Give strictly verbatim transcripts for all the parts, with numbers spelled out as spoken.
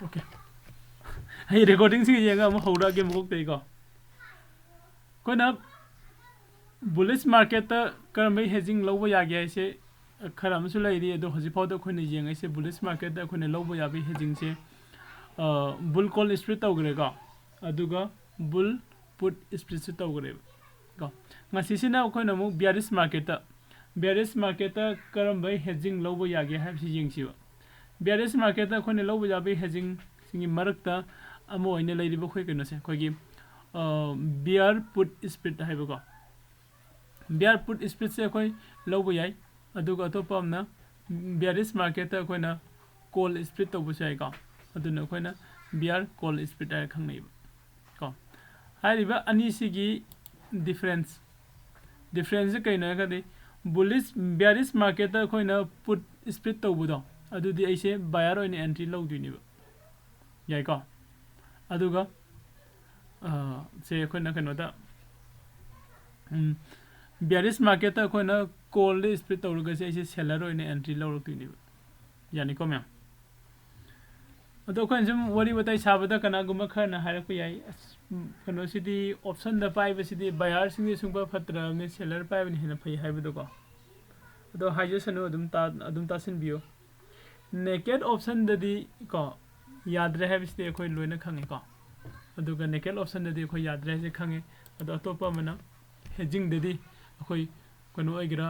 Okay, ꯑꯩ recordingꯁꯤꯡ ꯌꯦꯡꯉꯒ ꯑꯃꯨꯛ ꯍꯧꯔꯛꯑꯒꯦ ꯃꯀꯣꯛꯇꯒꯤꯀꯣ꯫ ꯑꯩꯈꯣꯏꯅ bullish marketꯇ ꯀꯔꯝꯕꯩ hedging ꯂꯧꯕ ꯌꯥꯒꯦ ꯍꯥꯏꯁꯦ ꯈꯔ ꯑꯃꯁꯨ ꯂꯩꯔꯤ, ꯑꯗꯣ ꯍꯧꯖꯤꯛꯐꯥꯎꯗ ꯑꯩꯈꯣꯏꯅ ꯌꯦꯡꯉꯤꯁꯦ bullish marketꯇ ꯑꯩꯈꯣꯏꯅ ꯂꯧꯕ ꯌꯥꯕꯒꯤ hedgingꯁꯦ, bull call spread ꯇꯧꯈ꯭ꯔꯦꯀꯣ, ꯑꯗꯨꯒ bull put spreadꯁꯨ ꯇꯧꯈ꯭ꯔꯦꯕ ꯀꯣ꯫ ꯉꯁꯤꯁꯤꯅ ꯑꯩꯈꯣꯏꯅ ꯑꯃꯨꯛ bearish marketꯇ, bearish marketꯇ ꯀꯔꯝꯕ hedging ꯂꯧꯕ ꯌꯥꯒꯦ ꯍꯥꯏꯕꯁꯤ ꯌꯦꯡꯁꯤꯕ꯫ Bearish marketꯇ ꯑꯩꯈꯣꯏꯅ ꯂꯧꯕ ꯌꯥꯕꯒꯤ hedgingꯁꯤꯡꯒꯤ ꯃꯔꯛꯇ ꯑꯃ ꯑꯣꯏꯅ ꯂꯩꯔꯤꯕ ꯑꯩꯈꯣꯏ ꯀꯩꯅꯣꯁꯦ, ꯑꯩꯈꯣꯏꯒꯤ bear put spread ꯍꯥꯏꯕꯀꯣ꯫ Bear put spreadꯁꯦ ꯑꯩꯈꯣꯏ ꯂꯧꯕ ꯌꯥꯏ, ꯑꯗꯨꯒ ꯑꯇꯣꯞꯄ ꯑꯃꯅ bearish marketꯇ ꯑꯩꯈꯣꯏꯅ call spread ꯇꯧꯕꯁꯨ ꯌꯥꯏꯀꯣ꯫ ꯑꯗꯨꯅ ꯑꯩꯈꯣꯏꯅ bear call spread ꯍꯥꯏꯅ ꯈꯪꯅꯩꯕ ꯀꯣ꯫ ꯍꯥꯏꯔꯤꯕ ꯑꯅꯤꯁꯤꯒꯤ difference, differenceꯁꯦ ꯀꯩꯅꯣ ꯍꯥꯏꯔꯒꯗꯤ, bullish, bearish marketꯇ ꯑꯩꯈꯣꯏꯅ put spread ꯇꯧꯕꯗꯣ, ꯑꯗꯨꯗꯤ ꯑꯩꯁꯦ buyer ꯑꯣꯏꯅ entry ꯂꯧꯗꯣꯏꯅꯦꯕ꯫ ꯌꯥꯏꯀꯣ? ꯑꯗꯨꯒ ꯁꯦ ꯑꯩꯈꯣꯏꯅ ꯀꯩꯅꯣꯗ, bearish marketꯇ ꯑꯩꯈꯣꯏꯅ callꯗ spread ꯇꯧꯔꯒꯁꯦ ꯑꯩꯁꯦ seller ꯑꯣꯏꯅ entry ꯂꯧꯔꯛꯇꯣꯏꯅꯦꯕ꯫ ꯌꯥꯅꯤꯀꯣ ꯃꯌꯥꯝ? ꯑꯗꯣ ꯑꯩꯈꯣꯏꯅ ꯁꯨꯝ ꯋꯥꯔꯤ ꯋꯥꯇꯥꯏ ꯁꯥꯕꯗ ꯀꯅꯥꯒꯨꯝꯕ ꯈꯔꯅ ꯍꯥꯏꯔꯛꯄ ꯌꯥꯏ, "ꯑꯁ, ꯀꯩꯅꯣꯁꯤꯗꯤ, optionꯗ ꯄꯥꯏꯕꯁꯤꯗꯤ buyerꯁꯤꯡꯗꯤ ꯁꯨꯡꯐ ꯐꯠꯇ꯭ꯔꯕꯅꯤ, seller ꯄꯥꯏꯕꯅ ꯍꯦꯟꯅ ꯐꯩ" ꯍꯥꯏꯕꯗꯣꯀꯣ꯫ ꯑꯗꯣ ꯍꯥꯏꯖꯁꯅꯨ, ꯑꯗꯨꯝ ꯇꯥ-, ꯑꯗꯨꯝ ꯇꯥꯁꯤꯟꯕꯤꯌꯨ꯫ Naked optionꯗꯗꯤ ꯀꯣ, ꯌꯥꯗ꯭ꯔꯦ ꯍꯥꯏꯕꯁꯤꯗꯤ ꯑꯩꯈꯣꯏ ꯂꯣꯏꯅ ꯈꯪꯉꯤꯀꯣ꯫ ꯑꯗꯨꯒ naked optionꯗꯗꯤ ꯑꯩꯈꯣꯏ ꯌꯥꯗ꯭ꯔꯦ ꯍꯥꯏꯁꯦ ꯈꯪꯉꯤ꯫ ꯑꯗꯣ ꯑꯇꯣꯞꯄ ꯑꯃꯅ hedgingꯗꯗꯤ ꯑꯩꯈꯣꯏ ꯀꯩꯅꯣ ꯑꯣꯏꯒꯦꯔꯥ,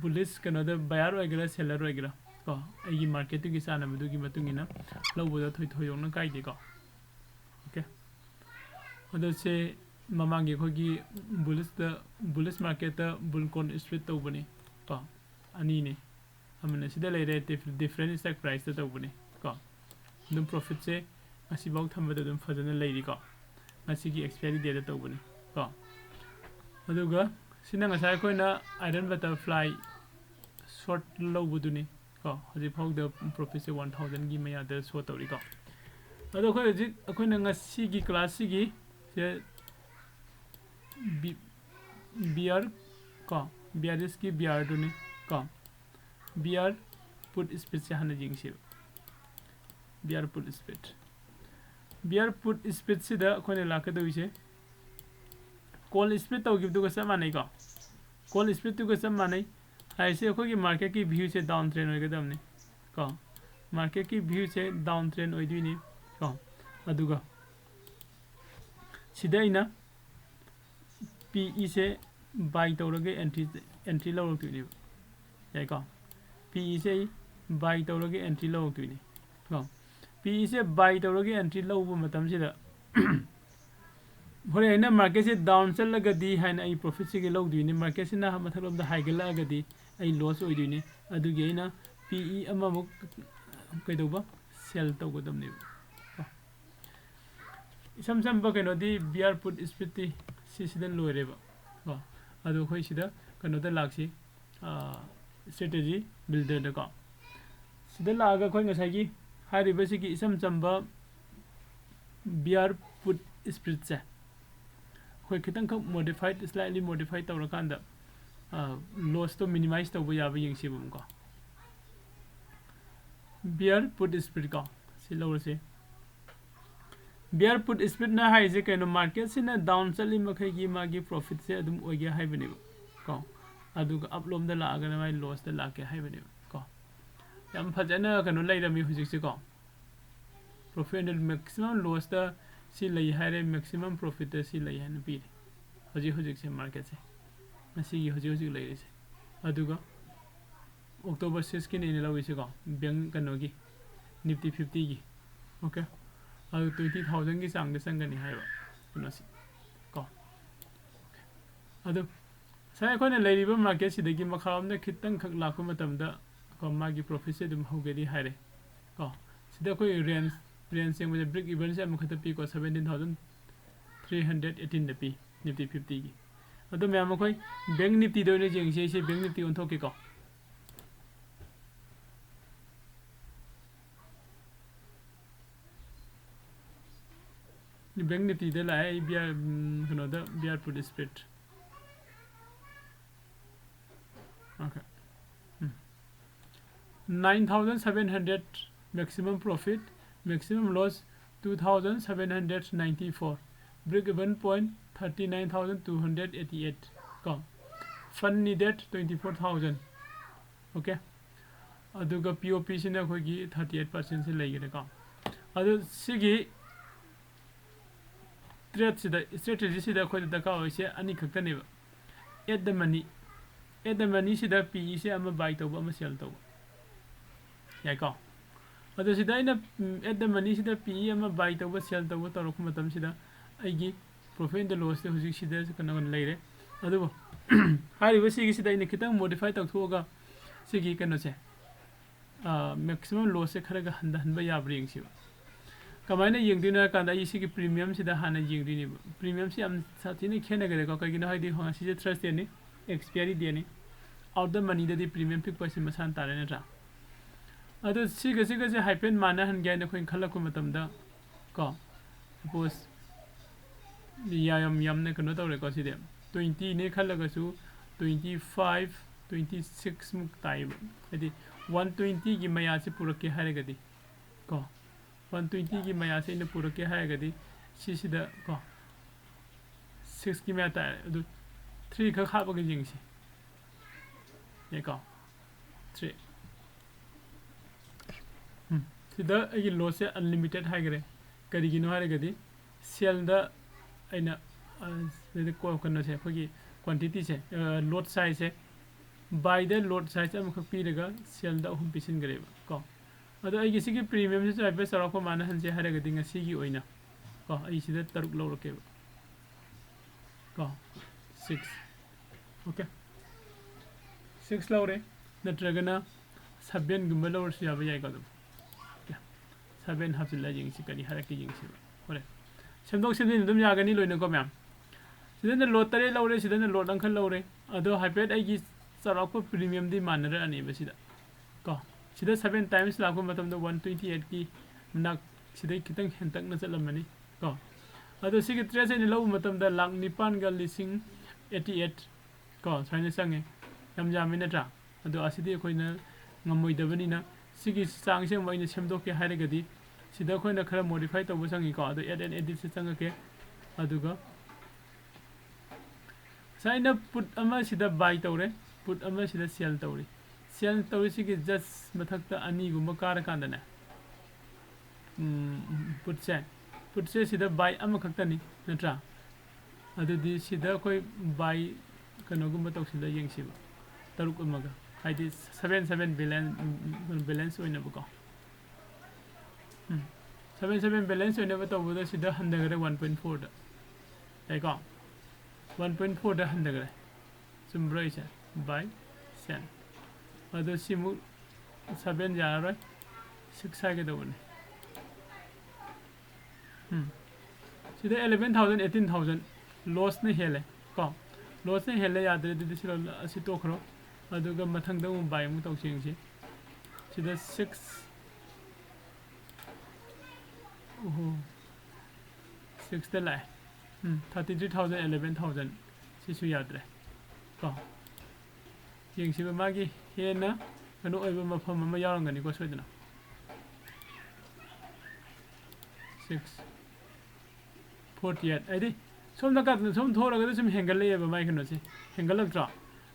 bullish ꯀꯩꯅꯣꯗ buyer ꯑꯣꯏꯒꯦꯔꯥ, seller ꯑꯣꯏꯒꯦꯔꯥ ꯀꯣ, ꯑꯩꯒꯤ marketꯇꯨꯒꯤ ꯆꯥꯅꯕꯗꯨꯒꯤ ꯃꯇꯨꯡ ꯏꯟꯅ ꯂꯧꯕꯗ ꯊꯣꯏ-, ꯊꯣꯏꯗꯣꯛꯅ ꯀꯥꯏꯗꯦꯀꯣ꯫ Okay꯫ ꯑꯗꯣ ꯁꯦ ꯃꯃꯥꯡꯒꯤ ꯑꯩꯈꯣꯏꯒꯤ bullishꯇ, bullish marketꯇ bull call spread ꯇꯧꯕꯅꯤ ꯀꯣ, ꯑꯅꯤꯅꯤ꯫ ꯑꯃꯅ ꯁꯤꯗ ꯂꯩꯔꯦ, dif-, different strike priceꯇ ꯇꯧꯕꯅꯤ ꯀꯣ꯫ ꯑꯗꯨꯝ profitꯁꯦ ꯉꯁꯤꯐꯥꯎ ꯊꯝꯕꯗ ꯑꯗꯨꯝ ꯐꯖꯅ ꯂꯩꯔꯤꯀꯣ꯫ ꯉꯁꯤꯒꯤ expiry dateꯇ ꯇꯧꯕꯅꯤ ꯀꯣ꯫ ꯑꯗꯨꯒ ꯁꯤꯅ ꯉꯁꯥꯏ ꯑꯩꯈꯣꯏꯅ iron butterfly short ꯂꯧꯕꯗꯨꯅꯤ ꯀꯣ꯫ ꯍꯧꯖꯤꯛꯐꯥꯎꯗ profitꯁꯦ one thousandꯒꯤ ꯃꯌꯥꯗ show ꯇꯧꯔꯤꯀꯣ꯫ ꯑꯗꯣ ꯑꯩꯈꯣꯏ ꯍꯧꯖꯤꯛ ꯑꯩꯈꯣꯏꯅ ꯉꯁꯤꯒꯤ classꯁꯤꯒꯤ ꯁꯦ ꯕꯤ-, bear ꯀꯣ, bearishꯀꯤ bearꯗꯨꯅꯤ ꯀꯣ꯫ Bear put spreadꯁꯦ ꯍꯥꯟꯅ ꯌꯦꯡꯁꯦꯕ꯫ Bear put spread, bear put spread ꯁꯤꯗ ꯑꯩꯈꯣꯏꯅ ꯂꯥꯛꯀꯗꯧꯔꯤꯁꯦ call spread ꯇꯧꯈꯤꯕꯗꯨꯒ ꯆꯞ ꯃꯥꯟꯅꯩꯀꯣ꯫ Call spread ꯇꯨꯒ ꯆꯞ ꯃꯥꯟꯅꯩ꯫ ꯍꯥꯏꯁꯦ ꯑꯩꯈꯣꯏꯒꯤ market ꯀꯤ view ꯁꯦ down trend ꯑꯣꯏꯒꯗꯕꯅꯤ ꯀꯣ꯫ Market ꯀꯤ view ꯁꯦ down trend ꯑꯣꯏꯗꯣꯏꯅꯤ ꯀꯣ꯫ ꯑꯗꯨꯒ ꯁꯤꯗ ꯑꯩꯅ P E ꯁꯦ buy ꯇꯧꯔꯒ entry, entry ꯂꯧꯔꯛꯇꯣꯏꯅꯦꯕ꯫ ꯌꯥꯏꯀꯣ? P E ꯁꯦ ꯑꯩ buy ꯇꯧꯔꯒ entry ꯂꯧꯔꯛꯇꯣꯏꯅꯦ ꯀꯣ꯫ P E ꯁꯦ buy ꯇꯧꯔꯒ entry ꯂꯧꯕ ꯃꯇꯝꯁꯤꯗ ꯍꯣꯔꯦꯟ ꯑꯩꯅ market ꯁꯦ down ꯆꯠꯂꯒꯗꯤ ꯍꯥꯏꯅ ꯑꯩ profit ꯁꯤꯒꯤ ꯂꯧꯗꯣꯏꯅꯤ꯫ Market ꯁꯤꯅ ꯃꯊꯛꯂꯣꯝꯗ ꯍꯥꯏꯒꯠꯂꯛꯑꯒꯗꯤ ꯑꯩ loss ꯑꯣꯏꯗꯣꯏꯅꯤ꯫ ꯑꯗꯨꯒꯤ ꯑꯩꯅ P E ꯑꯃꯃꯨꯛ ꯀꯩꯗꯧꯕ? Sell ꯇꯧꯒꯗꯕꯅꯦꯕ꯫ ꯏꯁꯝ ꯁꯝꯕ ꯀꯩꯅꯣꯗꯤ bear put spread ꯇꯤ ꯁꯤꯁꯤꯗ ꯂꯣꯏꯔꯦꯕ ꯀꯣ꯫ ꯑꯗꯣ ꯑꯩꯈꯣꯏ ꯁꯤꯗ ꯀꯩꯅꯣꯗ ꯂꯥꯛꯁꯤ, strategy builder ꯗꯀꯣ꯫ ꯁꯤꯗ ꯂꯥꯛꯑꯒ ꯑꯩꯈꯣꯏ ꯉꯁꯥꯏꯒꯤ ꯍꯥꯏꯔꯤꯕꯁꯤꯒꯤ ꯏꯆꯝ ꯆꯝꯕ bear put spread ꯁꯦ ꯑꯩꯈꯣꯏ ꯈꯤꯇꯪꯈꯛ modified, slightly modified ꯇꯧꯔꯀꯥꯟꯗ loss ꯇꯣ minimize ꯇꯧꯕ ꯌꯥꯕ ꯌꯦꯡꯁꯤꯕꯀꯣ꯫ Bear put spread ꯀꯣ, ꯁꯤ ꯂꯧꯔꯁꯤ꯫ Bear put spread ꯅ ꯍꯥꯏꯁꯦ ꯀꯩꯅꯣ? Market ꯁꯤꯅ down ꯆꯠꯂꯤ ꯃꯈꯩꯒꯤ ꯃꯥꯒꯤ profit ꯁꯦ ꯑꯗꯨꯝ ꯑꯣꯏꯒꯦ ꯍꯥꯏꯕꯅꯦꯕ ꯀꯣ꯫ ꯑꯗꯨꯒ up ꯂꯣꯝꯗ ꯂꯥꯛꯑꯒꯅ ꯃꯥꯒꯤ loss ꯇ ꯂꯥꯛꯀꯦ ꯍꯥꯏꯕꯅꯦꯕ ꯀꯣ꯫ ꯌꯥꯝ ꯐꯖꯅ ꯀꯩꯅꯣ ꯂꯩꯔꯝꯃꯤ ꯍꯧꯖꯤꯛꯁꯦ ꯀꯣ꯫ Profit and maximum loss ꯇ ꯁꯤ ꯂꯩ ꯍꯥꯏꯔꯦ, maximum profit ꯇ ꯁꯤ ꯂꯩ ꯍꯥꯏꯅ ꯄꯤꯔꯦ ꯍꯧꯖꯤꯛ ꯍꯧꯖꯤꯛꯁꯦ market ꯁꯦ, ꯉꯁꯤꯒꯤ ꯍꯧꯖꯤꯛ ꯍꯧꯖꯤꯛ ꯂꯩꯔꯤꯁꯦ꯫ ꯑꯗꯨꯒ October six ꯀꯤꯅꯦ ꯑꯩꯅ ꯂꯧꯔꯤꯁꯦꯀꯣ, bank ꯀꯩꯅꯣꯒꯤ, Nifty fifty ꯒꯤ꯫ Okay, ꯑꯗꯨ twenty thousand ꯒꯤ ꯆꯥꯡꯗ ꯆꯪꯒꯅꯤ ꯍꯥꯏꯕ ꯀꯩꯅꯣꯁꯤ ꯀꯣ꯫ ꯑꯗꯨ ꯉꯁꯥꯏ ꯑꯩꯈꯣꯏꯅ ꯂꯩꯔꯤꯕ market ꯁꯤꯗꯒꯤ ꯃꯈꯥꯔꯣꯝꯗ ꯈꯤꯇꯪꯈꯛ ꯂꯥꯛꯄ ꯃꯇꯝꯗ ꯀꯣ, ꯃꯥꯒꯤ profit ꯁꯦ ꯑꯗꯨꯝ ꯍꯧꯒꯦꯗꯤ ꯍꯥꯏꯔꯦ ꯀꯣ꯫ ꯁꯤꯗ ꯑꯩꯈꯣꯏ range, range ꯌꯦꯡꯕꯁꯦ break even ꯁꯦ ꯑꯃꯈꯛꯇ ꯄꯤꯀꯣ, seventeen thousand three hundred eighteen ꯗ ꯄꯤ Nifty fifty ꯒꯤ꯫ ꯑꯗꯣ ꯃꯌꯥꯝ, ꯑꯩꯈꯣꯏ bank Nifty ꯗ ꯑꯣꯏꯅ ꯌꯦꯡꯁꯤ꯫ ꯑꯩꯁꯦ bank Nifty ꯑꯣꯟꯊꯣꯛꯀꯦꯀꯣ꯫ Bank Nifty ꯗ ꯂꯥꯛꯑꯦ ꯑꯩ bear, ꯎꯝ, ꯀꯩꯅꯣꯗ, bear put spread꯫ Okay. ꯎꯝ꯫ Nine thousand seven hundred maximum profit, Maximum loss two thousand seven hundred ninety four, break even point thirty nine thousand two hundred eighty eight, ꯀꯣ, fund needed twenty four thousand꯫ Okay, ꯑꯗꯨꯒ P O P ꯁꯤꯅ ꯑꯩꯈꯣꯏꯒꯤ thirty eight percent ꯁꯤ ꯂꯩꯈꯔꯦꯀꯣ꯫ ꯑꯗꯨ ꯁꯤꯒꯤ trade ꯁꯤꯗ, strategy ꯁꯤꯗ ꯑꯩꯈꯣꯏꯗ ꯗꯔꯀꯥꯔ ꯑꯣꯏꯁꯦ ꯑꯅꯤ ꯈꯛꯇꯅꯦꯕ: at the money, at the money ꯁꯤꯗ P E ꯁꯦ ꯑꯃ buy ꯇꯧꯕ, ꯑꯃ sell ꯇꯧꯕ꯫ ꯌꯥꯏꯀꯣ? ꯑꯗꯣ ꯁꯤꯗ ꯑꯩꯅ, ꯎꯝ, at the money ꯁꯤꯗ P E ꯑꯃ buy ꯇꯧꯕ, sell ꯇꯧꯕ ꯇꯧꯔꯛꯄ ꯃꯇꯝꯁꯤꯗ ꯑꯩꯒꯤ profit and loss ꯁꯦ ꯍꯧꯖꯤꯛ ꯁꯤꯗ ꯀꯩꯅꯣ ꯂꯩꯔꯦ꯫ ꯑꯗꯨꯕꯨ ꯍꯥꯏꯔꯤꯕ ꯁꯤꯒꯤꯁꯤꯗ ꯑꯩꯅ ꯈꯤꯇꯪ modify ꯇꯧꯊꯣꯛꯑꯒ ꯁꯤꯒꯤ ꯀꯩꯅꯣꯁꯦ, ꯑ, maximum loss ꯁꯦ ꯈꯔꯒ ꯍꯟꯊꯍꯟꯕ ꯌꯥꯕ꯭ꯔꯥ ꯌꯦꯡꯁꯤꯕ꯫ ꯀꯃꯥꯏꯅ ꯌꯦꯡꯗꯣꯏꯅꯣ ꯍꯥꯏ ꯀꯥꯟꯗ ꯑꯩ ꯁꯤꯒꯤ premium ꯁꯤꯗ ꯍꯥꯟꯅ ꯌꯦꯡꯗꯣꯏꯅꯦꯕ꯫ Premium ꯁꯤ ꯌꯥꯝ ꯁꯥꯊꯤꯅ ꯈꯦꯠꯅꯈ꯭ꯔꯦꯀꯣ꯫ ꯀꯩꯒꯤꯅꯣ ꯍꯥꯏꯗꯤ ꯉꯁꯤꯁꯦ Thursday ꯅꯤ, expiry day ꯅꯤ꯫ Out the money ꯗꯗꯤ premium ꯄꯤꯛꯄ ꯑꯁꯤ ꯃꯁꯥꯅ ꯇꯥꯔꯦ ꯅꯠꯇ꯭ꯔꯥ? ꯑꯗꯣ ꯁꯤꯒ ꯁꯤꯒꯁꯦ ꯍꯥꯏꯐꯦꯠ ꯃꯥꯟꯅꯍꯟꯒꯦ ꯍꯥꯏꯅ ꯑꯩꯈꯣꯏꯅ ꯈꯜꯂꯛꯄ ꯃꯇꯝꯗ, ꯀꯣ, suppose ꯌꯥꯝ ꯌꯥꯝꯅ ꯀꯩꯅꯣ ꯇꯧꯔꯦꯀꯣ꯫ ꯁꯤꯗꯤ twenty ꯅꯦ ꯈꯜꯂꯒꯁꯨ twenty five, twenty six ꯃꯨꯛ ꯇꯥꯏꯌꯦꯕ꯫ ꯍꯥꯏꯗꯤ one twenty ꯒꯤ ꯃꯌꯥꯁꯦ ꯄꯨꯔꯛꯀꯦ ꯍꯥꯏꯔꯒꯗꯤ, ꯀꯣ, one twenty ꯒꯤ ꯃꯌꯥꯁꯦ ꯑꯩꯅ ꯄꯨꯔꯛꯀꯦ ꯍꯥꯏꯔꯒꯗꯤ ꯁꯤꯁꯤꯗ, ꯀꯣ, six ꯀꯤ ꯃꯌꯥ ꯇꯥꯔꯦ꯫ ꯑꯗꯨ three ꯈꯛ ꯍꯥꯞꯄꯒ ꯌꯦꯡꯁꯤ꯫ ꯌꯥꯏꯀꯣ? Three꯫ ꯎꯝ, ꯁꯤꯗ ꯑꯩꯒꯤ loss ꯁꯦ unlimited ꯍꯥꯏꯈ꯭ꯔꯦ꯫ ꯀꯔꯤꯒꯤꯅꯣ ꯍꯥꯏꯔꯒꯗꯤ sell ꯗ ꯑꯩꯅ, ꯑ, ꯁꯤꯗ ꯀꯣ-, ꯀꯩꯅꯣꯁꯦ, ꯑꯩꯈꯣꯏꯒꯤ quantity ꯁꯦ, ꯑ, lot size ꯁꯦ, buy ꯗ lot size ꯑꯃꯈꯛ ꯄꯤꯔꯒ sell ꯗ ꯑꯍꯨꯝ ꯄꯤꯁꯤꯟꯈ꯭ꯔꯦꯕ ꯀꯣ꯫ ꯑꯗꯣ ꯑꯩꯒꯤ ꯁꯤꯒꯤ premium ꯁꯤꯁꯨ ꯍꯥꯏꯐꯦꯠ ꯆꯥꯎꯔꯥꯛꯄ ꯃꯥꯟꯅꯍꯟꯁꯦ ꯍꯥꯏꯔꯒꯗꯤ ꯉꯁꯤꯒꯤ ꯑꯣꯏꯅ ꯀꯣ, ꯑꯩ ꯁꯤꯗ ꯇꯔꯨꯛ ꯂꯧꯔꯛꯀꯦꯕ ꯀꯣ, six꯫ Okay, six ꯂꯧꯔꯦ, ꯅꯠꯇ꯭ꯔꯒꯅ seven ꯒꯨꯝꯕ ꯂꯧꯔꯁꯨ ꯌꯥꯕ ꯌꯥꯏꯀꯣ꯫ ꯑꯗꯨꯝ, okay, seven ꯍꯥꯞꯆꯤꯜꯂ ꯌꯦꯡꯁꯤ, ꯀꯔꯤ ꯍꯥꯏꯔꯛꯀꯦ ꯌꯦꯡꯁꯤꯕ꯫ ꯍꯣꯔꯦꯟ ꯁꯦꯝꯗꯣꯛ ꯁꯦꯝꯖꯤꯟ ꯑꯗꯨꯝ ꯌꯥꯒꯅꯤ ꯂꯣꯏꯅꯀꯣ ꯃꯌꯥꯝ꯫ ꯁꯤꯗꯅ lot ꯇꯔꯦꯠ ꯂꯧꯔꯦ, ꯁꯤꯗꯅ lot ꯑꯃꯈꯛ ꯂꯧꯔꯦ꯫ ꯑꯗꯣ ꯍꯥꯏꯐꯦꯠ ꯑꯩꯒꯤ ꯆꯥꯎꯔꯥꯛꯄ premium ꯗꯤ ꯃꯥꯟꯅꯔꯛꯑꯅꯦꯕ ꯁꯤꯗ ꯀꯣ꯫ ꯁꯤꯗ seven times ꯂꯥꯛꯄ ꯃꯇꯝꯗ one twenty eight ꯀꯤ ꯃꯅꯥꯛ ꯁꯤꯗꯩ ꯈꯤꯇꯪ ꯍꯦꯟꯇꯛꯅ ꯆꯠꯂꯝꯃꯅꯤ ꯀꯣ꯫ ꯑꯗꯣ ꯁꯤꯒꯤ trade ꯁꯦ ꯑꯩꯅ ꯂꯧꯕ ꯃꯇꯝꯗ ꯂꯥꯛ ꯅꯤꯄꯥꯟꯒ ꯂꯤꯁꯤꯡ eighty eight ꯀꯣ, ꯁꯨꯃꯥꯏꯅ ꯆꯪꯉꯦ꯫ ꯌꯥꯝ ꯌꯥꯝꯃꯤ ꯅꯠꯇ꯭ꯔꯥ? ꯑꯗꯣ ꯑꯁꯤꯗꯤ ꯑꯩꯈꯣꯏꯅ ꯉꯝꯃꯣꯏꯗꯕꯅꯤꯅ ꯁꯤꯒꯤ ꯆꯥꯡꯁꯦ ꯑꯃꯨꯛ ꯑꯩꯅ ꯁꯦꯝꯗꯣꯛꯀꯦ ꯍꯥꯏꯔꯒꯗꯤ ꯁꯤꯗ ꯑꯩꯈꯣꯏꯅ ꯈꯔ modify ꯇꯧꯕ ꯆꯪꯉꯤꯀꯣ꯫ ꯑꯗꯣ add and editꯁꯦ ꯆꯪꯉꯛꯀꯦ꯫ ꯑꯗꯨꯒ ꯉꯁꯥꯏ ꯑꯩꯅ put ꯑꯃ ꯁꯤꯗ buy ꯇꯧꯔꯦ, put ꯑꯃ ꯁꯤꯗ sell ꯇꯧꯔꯤ꯫ Sell ꯇꯧꯔꯤꯁꯤꯒꯤ just ꯃꯊꯛꯇ ꯑꯅꯤꯒꯨꯝꯕ ꯀꯥꯔꯀꯥꯟꯗꯅꯦ, ꯎꯝ, putꯁꯦ, putꯁꯦ ꯁꯤꯗ buy ꯑꯃꯈꯛꯇꯅꯤ, ꯅꯠꯇ꯭ꯔꯥ? ꯑꯗꯨꯗꯤ ꯁꯤꯗ ꯑꯩꯈꯣꯏ buy ꯀꯩꯅꯣꯒꯨꯝꯕ ꯇꯧꯁꯤꯜꯂ ꯌꯦꯡꯁꯤꯕ, ꯇꯔꯨꯛ ꯑꯃꯒ, ꯍꯥꯏꯗꯤ seven seven balance, balance ꯑꯣꯏꯅꯕꯀꯣ꯫ ꯎꯝ, seven seven balance ꯑꯣꯏꯅꯕ ꯇꯧꯕꯗ ꯁꯤꯗ ꯍꯟꯊꯈ꯭ꯔꯦ one point fourꯗ, ꯌꯥꯏꯀꯣ? One point fourꯗ ꯍꯟꯊꯈ꯭ꯔꯦ꯫ ꯆꯨꯝꯕ꯭ꯔꯣ ꯑꯩꯁꯦ? Buy sell꯫ ꯑꯗꯣ ꯁꯤꯃꯨꯛ seven ꯌꯥꯔꯔꯣꯏ, six ꯍꯥꯏꯒꯗꯧꯕꯅꯤ꯫ ꯎꯝ꯫ ꯁꯤꯗ eleven thousand, eighteen thousand lossꯅ ꯍꯦꯜꯂꯦ ꯀꯣ꯫ Lossꯅ ꯍꯦꯜꯂꯦ, ꯌꯥꯗ꯭ꯔꯦ꯫ ꯑꯗꯨꯗꯤ ꯁꯤ ꯂꯧ-, ꯑꯁꯤ ꯇꯣꯛꯈ꯭ꯔꯣ꯫ ꯑꯗꯨꯒ ꯃꯊꯪꯗ ꯑꯃꯨꯛ buy ꯑꯃꯨꯛ ꯇꯧꯁꯤ ꯌꯦꯡꯁꯤ꯫ ꯁꯤꯗ six, ꯑꯣꯍꯣ, sixꯇ ꯂꯥꯛꯑꯦ꯫ ꯎꯝ, thirty three thousand, eleven thousand꯫ ꯁꯤꯁꯨ ꯌꯥꯗ꯭ꯔꯦ ꯀꯣ꯫ ꯌꯦꯡꯁꯤꯕ, ꯃꯥꯒꯤ ꯍꯦꯟꯅ ꯀꯩꯅꯣ ꯑꯣꯏꯕ ꯃꯐꯝ ꯑꯃ ꯌꯥꯎꯔꯝꯒꯅꯤꯀꯣ ꯁꯣꯏꯗꯅ꯫ Six forty eight ꯍꯥꯏꯗꯤ ꯁꯣꯝ ꯅꯥꯀꯟꯗ ꯁꯨꯝ ꯊꯣꯛꯂꯒꯗꯤ ꯁꯨꯝ ꯍꯦꯟꯒꯠꯂꯛꯑꯦꯕ ꯃꯥꯏ ꯀꯩꯅꯣꯁꯦ, ꯍꯦꯟꯒꯠꯂꯛꯇ꯭ꯔꯣ?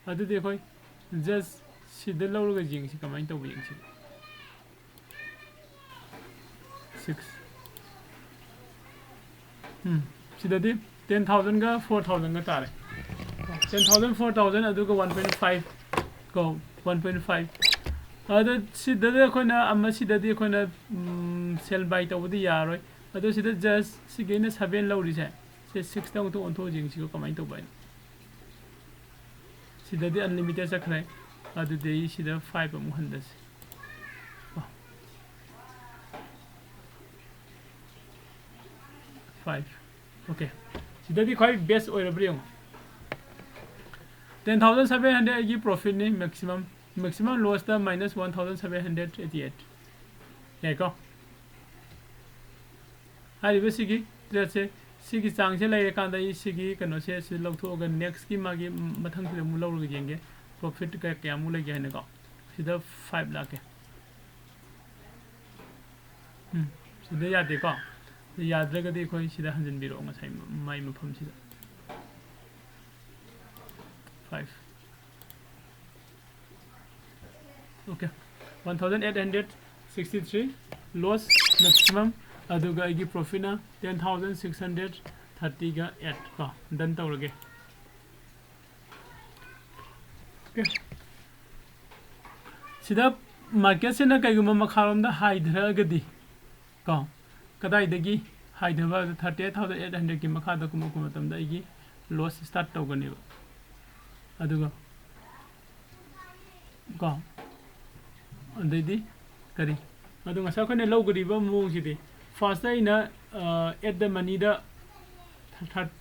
ꯑꯗꯨꯗꯤ ꯑꯩꯈꯣꯏ just ꯁꯤꯗ ꯂꯧꯔꯒ ꯌꯦꯡꯁꯤ, ꯀꯃꯥꯏꯅ ꯇꯧꯕ ꯌꯦꯡꯁꯤ꯫ Six꯫ ꯎꯝ, ꯁꯤꯗꯗꯤ ten thousandꯒ four thousandꯒ ꯇꯥꯔꯦ꯫ Ten thousand, four thousand, ꯑꯗꯨꯒ one point five ꯀꯣ, one point five꯫ ꯑꯗꯣ ꯁꯤꯗꯗꯤ ꯑꯩꯈꯣꯏꯅ ꯑꯃ, ꯁꯤꯗꯗꯤ ꯑꯩꯈꯣꯏꯅ, ꯎꯝ, sell buy ꯇꯧꯕꯗꯤ ꯌꯥꯔꯣꯏ꯫ ꯑꯗꯣ ꯁꯤꯗ just ꯁꯤꯒꯤ ꯑꯩꯅ seven ꯂꯧꯔꯤꯁꯦ, ꯁꯦ sixꯇ ꯑꯃꯨꯛꯇ ꯑꯣꯟꯊꯣꯛꯑ ꯌꯦꯡꯁꯤꯀꯣ, ꯀꯃꯥꯏꯅ ꯇꯧꯕ ꯍꯥꯏꯅ꯫ ꯁꯤꯗꯗꯤ unlimited ꯆꯠꯈ꯭ꯔꯦ꯫ ꯑꯗꯨꯗꯤ ꯑꯩ ꯁꯤꯗ five ꯑꯃꯨꯛ ꯍꯟꯊꯁꯤ꯫ Five꯫ Okay꯫ ꯁꯤꯗꯗꯤ ꯈ꯭ꯋꯥꯏ best ꯑꯣꯏꯔꯕ꯭ꯔꯥ ꯌꯦꯡꯉꯣ꯫ Ten thousand seven hundred ꯑꯩꯒꯤ profitꯅꯤ, maximum꯫ Maximum lossꯇ minus one thousand seven hundred eighty eight꯫ ꯌꯥꯏꯀꯣ? ꯍꯥꯏꯔꯤꯕ ꯁꯤꯒꯤ tradeꯁꯦ, ꯁꯤꯒꯤ ꯆꯥꯡꯁꯦ ꯂꯩꯔꯀꯥꯟꯗ ꯑꯩ ꯁꯤꯒꯤ ꯀꯩꯅꯣꯁꯦ ꯁꯤ ꯂꯧꯊꯣꯛꯑꯒ nextꯀꯤ ꯃꯥꯒꯤ ꯃꯊꯪꯁꯤꯗ ꯑꯃꯨꯛ ꯂꯧꯔꯒ ꯌꯦꯡꯒꯦ, profit ꯀꯌꯥ-, ꯀꯌꯥꯃꯨꯛ ꯂꯩꯒꯦ ꯍꯥꯏꯅꯀꯣ꯫ ꯁꯤꯗ five ꯂꯥꯛꯀꯦ꯫ ꯎꯝ꯫ ꯁꯤꯗ ꯌꯥꯗꯦꯀꯣ꯫ ꯌꯥꯗ꯭ꯔꯒꯗꯤ ꯑꯩꯈꯣꯏ ꯁꯤꯗ ꯍꯟꯖꯤꯟꯕꯤꯔꯛꯑꯣ, ꯉꯁꯥꯏ ꯃꯥꯏ ꯃꯐꯝꯁꯤꯗ꯫ Five. Okay, one thousand eight hundred sixty three loss maximum, ꯑꯗꯨꯒ ꯑꯩꯒꯤ profitꯅ ten thousand six hundred thirtyꯒ eight ꯀꯣ꯫ Done ꯇꯧꯔꯒꯦ꯫ Okay, ꯁꯤꯗ marketꯁꯤꯅ ꯀꯩꯒꯨꯝꯕ ꯃꯈꯥꯔꯣꯝꯗ ꯍꯥꯏꯊꯔꯛꯑꯒꯗꯤ ꯀꯣ, ꯀꯗꯥꯏꯗꯒꯤ ꯍꯥꯏꯊꯕ? Thirty eight thousand eight hundredꯀꯤ ꯃꯈꯥꯗ ꯀꯨꯝꯃꯛꯄ ꯃꯇꯝꯗ ꯑꯩꯒꯤ loss start ꯇꯧꯒꯅꯦꯕ꯫ ꯑꯗꯨꯒ ꯀꯣ, ꯑꯗꯩꯗꯤ ꯀꯔꯤ, ꯑꯗꯣ ꯉꯁꯥꯏ ꯑꯩꯈꯣꯏꯅ ꯂꯧꯒꯗꯧꯔꯤꯕ ꯃꯑꯣꯡꯁꯤꯗꯤ, first ꯑꯩꯅ at the moneyꯗ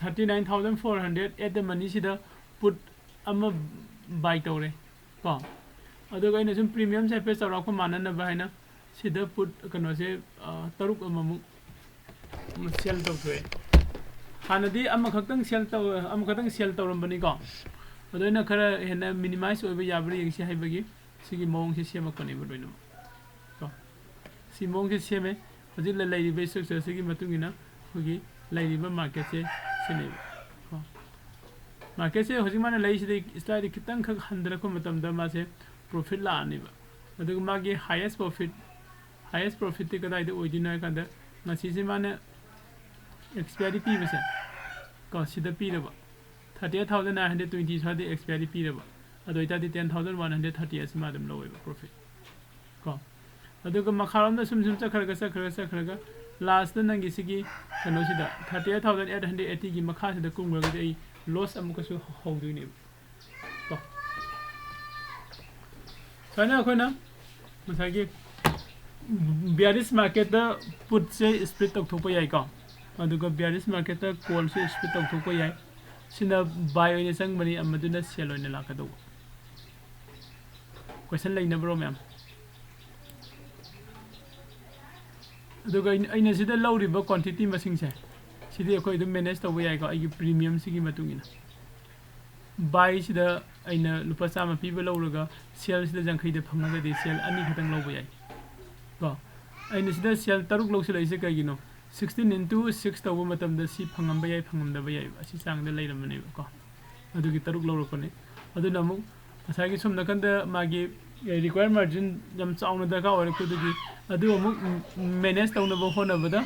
thirty nine thousand four hundred at the moneyꯁꯤꯗ put ꯑꯃ buy ꯇꯧꯔꯦ ꯀꯣ꯫ ꯑꯗꯨꯒ ꯑꯩꯅ ꯁꯨꯝ premiumꯁꯦ ꯍꯥꯏꯐꯦꯠ ꯆꯥꯎꯔꯥꯛꯄ ꯃꯥꯟꯅꯅꯕ ꯍꯥꯏꯅ ꯁꯤꯗ put ꯀꯩꯅꯣꯁꯦ ꯇꯔꯨꯛ ꯑꯃꯃꯨꯛ sell ꯇꯧꯊꯣꯛꯑꯦ꯫ ꯍꯥꯟꯅꯗꯤ ꯑꯃꯈꯛꯇꯪ sell ꯇꯧ ꯑꯃꯈꯛꯇꯪ sell ꯇꯧꯔꯝꯕꯅꯤꯀꯣ꯫ ꯑꯗꯣ ꯑꯩꯅ ꯈꯔ ꯍꯦꯟꯅ minimize ꯑꯣꯏꯕ ꯌꯥꯕ꯭ꯔꯥ ꯌꯦꯡꯁꯤ ꯍꯥꯏꯕꯒꯤ ꯁꯤꯒꯤ ꯃꯑꯣꯡꯁꯦ ꯁꯦꯝꯃꯛꯄꯅꯦꯕ ꯂꯣꯏꯅꯃꯛ ꯀꯣ꯫ ꯁꯤ ꯃꯑꯣꯡꯁꯦ ꯁꯦꯝꯃꯦ꯫ ꯍꯧꯖꯤꯛ ꯂꯩꯔꯤꯕ structureꯁꯤꯒꯤ ꯃꯇꯨꯡ ꯏꯟꯅ ꯑꯩꯈꯣꯏꯒꯤ ꯂꯩꯔꯤꯕ marketꯁꯦ ꯁꯤꯅꯦꯕ ꯀꯣ꯫ Marketꯁꯦ ꯍꯧꯖꯤꯛ ꯃꯥꯅ ꯂꯩꯔꯤꯁꯤꯗꯩ slightly ꯈꯤꯇꯪꯈꯛ ꯍꯟꯊꯔꯛꯄ ꯃꯇꯝꯗ ꯃꯥꯁꯦ profit ꯂꯥꯛꯑꯅꯦꯕ꯫ ꯑꯗꯨꯒ ꯃꯥꯒꯤ highest profit, highest profitꯇꯤ ꯀꯗꯥꯏꯗ ꯑꯣꯏꯗꯣꯏꯅꯣ ꯍꯥꯏ ꯀꯥꯟꯗ, ꯉꯁꯤꯁꯦ ꯃꯥꯅ expiry ꯄꯤꯕꯁꯦ ꯀꯣ, ꯁꯤꯗ ꯄꯤꯔꯕ, thirty eight thousand nine hundred twenty ꯁ꯭ꯋꯥꯏꯗ expiry ꯄꯤꯔꯕ, ꯑꯗꯨ ꯑꯣꯏꯇꯥꯔꯗꯤ ten thousand one hundred thirty ꯑꯁꯤ ꯃꯥ ꯑꯗꯨꯝ ꯂꯧꯋꯦꯕ profit ꯀꯣ꯫ ꯑꯗꯨꯒ ꯃꯈꯥꯔꯣꯝꯗ ꯁꯨꯝ ꯁꯨꯝ ꯆꯠꯈ꯭ꯔꯒ ꯆꯠꯈ꯭ꯔꯒ ꯆꯠꯈ꯭ꯔꯒ lastꯇ ꯅꯪꯒꯤ ꯁꯤꯒꯤ ꯀꯩꯅꯣꯁꯤꯗ thirty eight thousand eight hundred eightyꯒꯤ ꯃꯈꯥꯁꯤꯗ ꯀꯨꯝꯈ꯭ꯔꯒꯗꯤ ꯑꯩ loss ꯑꯃꯨꯛꯀꯁꯨ ꯍꯧꯗꯣꯏꯅꯦꯕ ꯀꯣ꯫ ꯁꯨꯃꯥꯏꯅ ꯑꯩꯈꯣꯏꯅ ꯉꯁꯥꯏꯒꯤ bearish marketꯇ putꯁꯦ split ꯇꯧꯊꯣꯛꯄ ꯌꯥꯏꯀꯣ, ꯑꯗꯨꯒ bearish marketꯇ callꯁꯦ split ꯇꯧꯊꯣꯛꯄ ꯌꯥꯏ꯫ ꯁꯤꯅ buy ꯑꯣꯏꯅ ꯆꯪꯕꯅꯤ, ꯑꯃꯗꯨꯅ sell ꯑꯣꯏꯅ ꯂꯥꯛꯀꯗꯧꯕ꯫ Question ꯂꯩꯅꯕ꯭ꯔꯣ ꯃꯌꯥꯝ? ꯑꯗꯨꯒ ꯑꯩꯅ, ꯑꯩꯅ ꯁꯤꯗ ꯂꯧꯔꯤꯕ quantity ꯃꯁꯤꯡꯁꯦ, ꯁꯤꯗꯤ ꯑꯩꯈꯣꯏ ꯑꯗꯨꯝ manage ꯇꯧꯕ ꯌꯥꯏꯀꯣ, ꯑꯩꯒꯤ premiumꯁꯤꯒꯤ ꯃꯇꯨꯡ ꯏꯟꯅ꯫ Buyꯁꯤꯗ ꯑꯩꯅ ꯂꯨꯄꯥ ꯆꯥꯝꯃ ꯄꯤꯕ ꯂꯧꯔꯒ sellꯁꯤꯗ ꯌꯥꯡꯈꯩꯗ ꯐꯪꯉꯒꯗꯤ sell ꯑꯅꯤ ꯈꯛꯇꯪ ꯂꯧꯕ ꯌꯥꯏ ꯀꯣ꯫ ꯑꯩꯅ ꯁꯤꯗ ꯁꯦꯜ ꯇꯔꯨꯛ ꯂꯧꯁꯤꯜꯂꯛꯏꯁꯦ ꯀꯩꯒꯤꯅꯣ? Sixteen into six ꯇꯧꯕ ꯃꯇꯝꯗ ꯁꯤ ꯐꯪꯉꯝꯕ ꯌꯥꯏ, ꯐꯪꯉꯝꯗꯕ ꯌꯥꯏ, ꯑꯁꯤ ꯆꯥꯡꯗ ꯂꯩꯔꯝꯕꯅꯦꯕꯀꯣ꯫ ꯑꯗꯨꯒꯤ ꯇꯔꯨꯛ ꯂꯧꯔꯛꯄꯅꯤ꯫ ꯑꯗꯨꯅ ꯑꯃꯨꯛ ꯉꯁꯥꯏꯒꯤ ꯁꯣꯝ ꯅꯥꯀꯟꯗ ꯃꯥꯒꯤ required margin ꯌꯥꯝ ꯆꯥꯎꯅ ꯗꯔꯀꯥꯔ ꯑꯣꯏꯔꯛꯄꯗꯨꯒꯤ ꯑꯗꯨ ꯑꯃꯨꯛ manage ꯇꯧꯅꯕ ꯍꯣꯠꯅꯕꯗ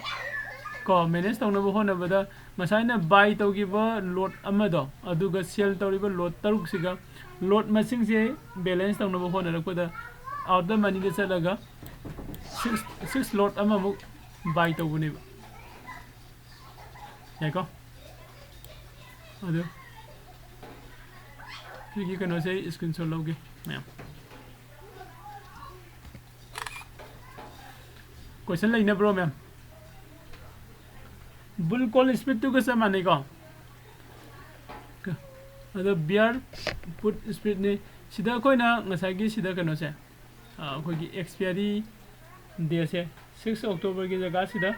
ꯀꯣ, manage ꯇꯧꯅꯕ ꯍꯣꯠꯅꯕꯗ ꯉꯁꯥꯏꯅ buy ꯇꯧꯈꯤꯕ lot ꯑꯃꯗꯣ, ꯑꯗꯨꯒ sell ꯇꯧꯔꯤꯕ lot ꯇꯔꯨꯛꯁꯤꯒ lot ꯃꯁꯤꯡꯁꯦ balance ꯇꯧꯅꯕ ꯍꯣꯠꯅꯔꯛꯄꯗ out of the moneyꯗ ꯆꯠꯂꯒ six, six lot ꯑꯃꯃꯨꯛ buy ꯇꯧꯕꯅꯦꯕ꯫ ꯌꯥꯏꯀꯣ? ꯑꯗꯨ ꯁꯤꯒꯤ ꯀꯩꯅꯣꯁꯦ ꯑꯩ screenshot ꯂꯧꯒꯦ ꯃꯌꯥꯝ꯫ Question ꯂꯩꯅꯕ꯭ꯔꯣ ꯃꯌꯥꯝ? Bull call speedꯇꯨꯒ ꯆꯞ ꯃꯥꯟꯅꯩꯀꯣ? ꯑꯗꯣ bear put speedꯅꯤ꯫ ꯁꯤꯗ ꯑꯩꯈꯣꯏꯅ ꯉꯁꯥꯏꯒꯤ ꯁꯤꯗ ꯀꯩꯅꯣꯁꯦ, ꯑ, ꯑꯩꯈꯣꯏꯒꯤ expiry dateꯁꯦ six Octoberꯒꯤ ꯖꯒꯥꯁꯤꯗ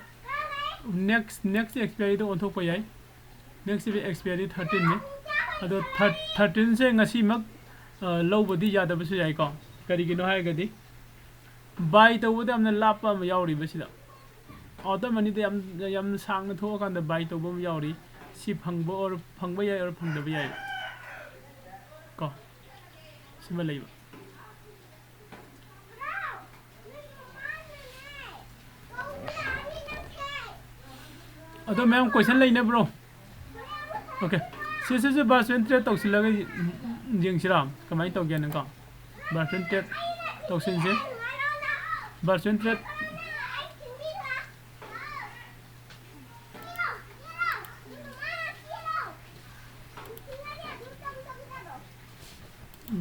next, next expiryꯗ ꯑꯣꯟꯊꯣꯛꯄ ꯌꯥꯏ꯫ Next expiry thirteenꯅꯤ꯫ ꯑꯗꯣ thirteenꯁꯦ ꯉꯁꯤꯃꯛ, ꯑ, ꯂꯧꯕꯗꯤ ꯌꯥꯗꯕꯁꯨ ꯌꯥꯏꯀꯣ꯫ ꯀꯔꯤꯒꯤꯅꯣ ꯍꯥꯏꯔꯒꯗꯤ buy ꯇꯧꯕꯗ ꯌꯥꯝꯅ ꯂꯥꯞꯄ ꯑꯃ ꯌꯥꯎꯔꯤꯕ ꯁꯤꯗ꯫ Out of moneyꯗ ꯌꯥꯝ, ꯌꯥꯝ ꯁꯥꯡꯅ ꯊꯣꯛꯑꯀꯥꯟꯗ buy ꯇꯧꯕ ꯑꯃ ꯌꯥꯎꯔꯤ꯫ ꯁꯤ ꯐꯪꯕ or ꯐꯪꯕ ꯌꯥꯏ or ꯐꯪꯗꯕ ꯌꯥꯏ꯫ ꯀꯣ? ꯁꯤꯃ ꯂꯩꯕ꯫ ꯑꯗꯣ ꯃꯌꯥꯝ question ꯂꯩꯅꯕ꯭ꯔꯣ? Okay. ꯁꯤꯁꯤꯁꯨ version trade ꯇꯧꯁꯤꯜꯂꯒ ꯌꯦꯡꯁꯤꯔꯥ? ꯀꯃꯥꯏꯅ ꯇꯧꯒꯦꯅꯀꯣ? Version trade ꯇꯧꯁꯤꯟꯁꯤ꯫ Version trade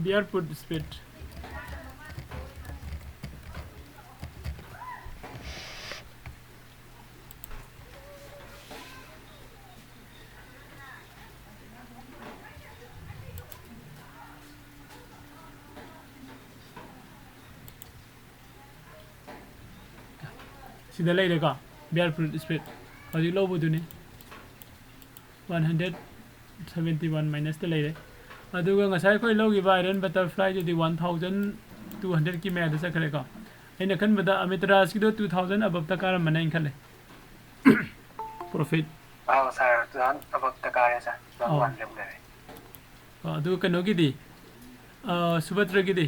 Bear put speed. ꯁꯤꯗ ꯂꯩꯔꯦꯀꯣ, bear put speed꯫ ꯍꯧꯖꯤꯛ ꯂꯧꯕꯗꯨꯅꯤ꯫ One hundred seventy one minusꯇ ꯂꯩꯔꯦ꯫ ꯑꯗꯨꯒ ꯉꯁꯥꯏ ꯑꯩꯈꯣꯏ ꯂꯧꯈꯤꯕ iron butterflyꯗꯨꯗꯤ one thousand two hundredꯀꯤ ꯃꯌꯥꯗ ꯆꯠꯈ꯭ꯔꯦꯀꯣ꯫ ꯑꯩꯅ ꯈꯟꯕꯗ ꯑꯃꯤꯇ꯭ꯔꯥꯖꯀꯤꯗꯣ two thousand above ꯇ ꯀꯥꯔꯝꯃꯅꯤ ꯍꯥꯏꯅ ꯈꯜꯂꯦ꯫ Profit. ꯑꯥꯎ ꯁꯥꯔ, two thousand above ꯇ ꯀꯥꯔꯦ ꯁꯥꯔ, two thousand ꯑꯣ꯫ one ꯂꯦꯞ ꯂꯩꯔꯦ꯫ ꯑꯣ, ꯑꯗꯨ ꯀꯩꯅꯣꯒꯤꯗꯤ, ꯑ, ꯁꯨꯚꯗ꯭ꯔꯒꯤꯗꯤ?